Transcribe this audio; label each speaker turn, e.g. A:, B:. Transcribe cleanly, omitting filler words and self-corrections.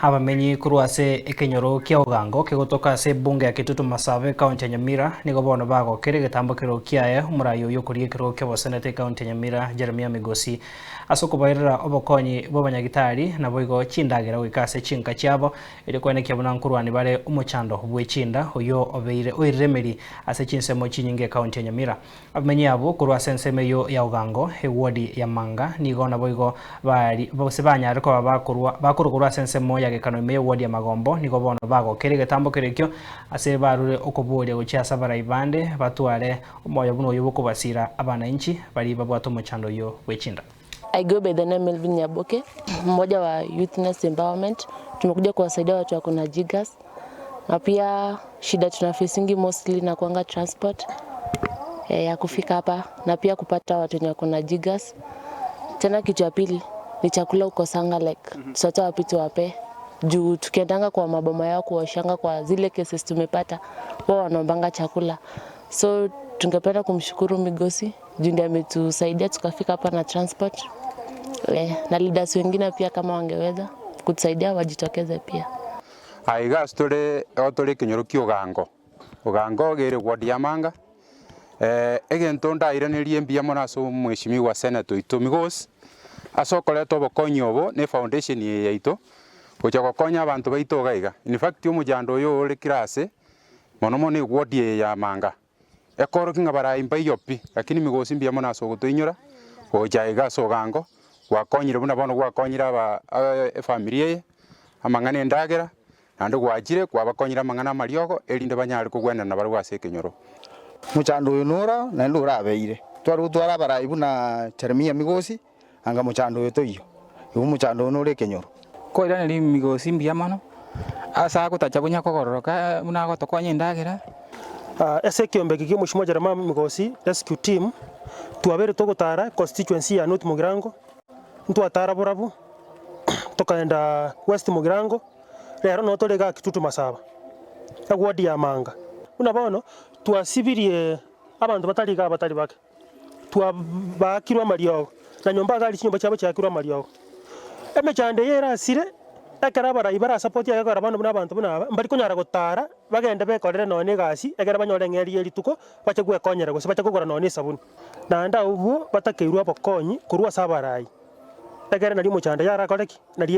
A: Abamenyi korwa ase ekenyoro kia Ogango kegotoka ase ebunge ya Kitutu Masaba ekaunti ya Nyamira nigo bono bagokera egetambokero kiaye omorai oyio okoria ekerogo ki'oboseneta ekaunti ya Nyamira Jeremiah Migosi ase okobairera obokonyi bw'abanyagitari naboigo chindagera goika ase chinka chiabo erio koenekia buna nkorwani bare omochando bw'echinda oyio obeire oirire emeri ase chinsemo chinyinge ekaunti ya Nyamira. Abamenyi abwo korwa ase ensemo eyio ya Ogango, ewodi ya Manga, nigo naboigo bari gose banyare koba bakorwa bakorwa korwa ase ensemo ya Gekano ime y'ewodi ya Magombo, nigo bono bagokera egetambo kerekio ase barure okoboria gochia ase abarai bande batware omoyo buna oyio bw'okobasira abanainchi baria babwate omochando oyio bw'echinda.
B: I go by the name Melvin Nyaboke, mmoja wa Youth Nest Empowerment. Tumekuja kuwasaidia watu wako na jiggers na pia shida tuna facingi mostly na kuanga transport eh, ya kufika hapa na pia kupata watu wenye wako na jiggers. Tena kitu ya pili ni chakula ukosanga like tutatoa wapi tuwape juu tukiendanga kwa maboma yao kuoshanga kwa zile cases tumepata wao wanaombanga chakula so tungependa kumshukuru Migosi juu ndiye ametusaidia tukafika hapa na transport eh, na leaders wengine pia kama wangeweza kutusaidia wajitokeze pia.
C: Aiga ase tore igo tore ekenyoro kia Ogango, Ogango iga ere ward ya Manga, egento ndairanerie mbuya mono ase omweshimiwa senator oito Migosi, ase okoreta obokonyi obo na efoundation eye yaito, gocha gokonya abanto baito iga iga. In fact omochando oyo ore kera ase, mono mono eward eye ya Manga. Ekorokia ng'a barayi mbaiyo pi, lakini migosi mbuya mono ase ogotoinyora, gocha aiga ase ogango, gwakonyire buna bono gwakonyire aba efamiri eye, amang'ana endagera, naende gwachire kwabakonyire amang'ana amariogo, erinde banyare kogwenana nabarabwo ase ekenyoro.
D: Mochando oyo noro naende orabeire. Tware gotwara abarai buna Jeremia Migosi, anga mochando oyo toiyo. Igo mochando oyo nore ekenyoro.
E: Koiraneria Migosi mbuya mono, ase agotacha bunya kogororoka buna agotokonya endagera.
F: Ase ekiombe eke kia Mheshimiwa Jeremiah Migosi Rescue Team, twabeire togotara constituency ya North Mugirango, ntwatara borabu, tokaenda West Mugirango, rero noo tore igaa Kitutu Masaba, eward ya Manga. Buna bono, twasibirie abanto batari igaa batari bake, twabaakirwe amariogo, na nyomba iga aria chinyomba chiabo chiakirwe amariogo. Emechando eye erasire, ekero abarai barasapoti egekora bono buna abanto buna aba, mbari konyara gotara bagende bekorere nonya na egasi, ekero banyore eng'eria ye rituko, bache gwekonyera gose bache kogora nonya na esabuni. Naende abwo batakeirwe obokonyi korwa ase abarai, ekere nario omochando yarakore ki? Nario era.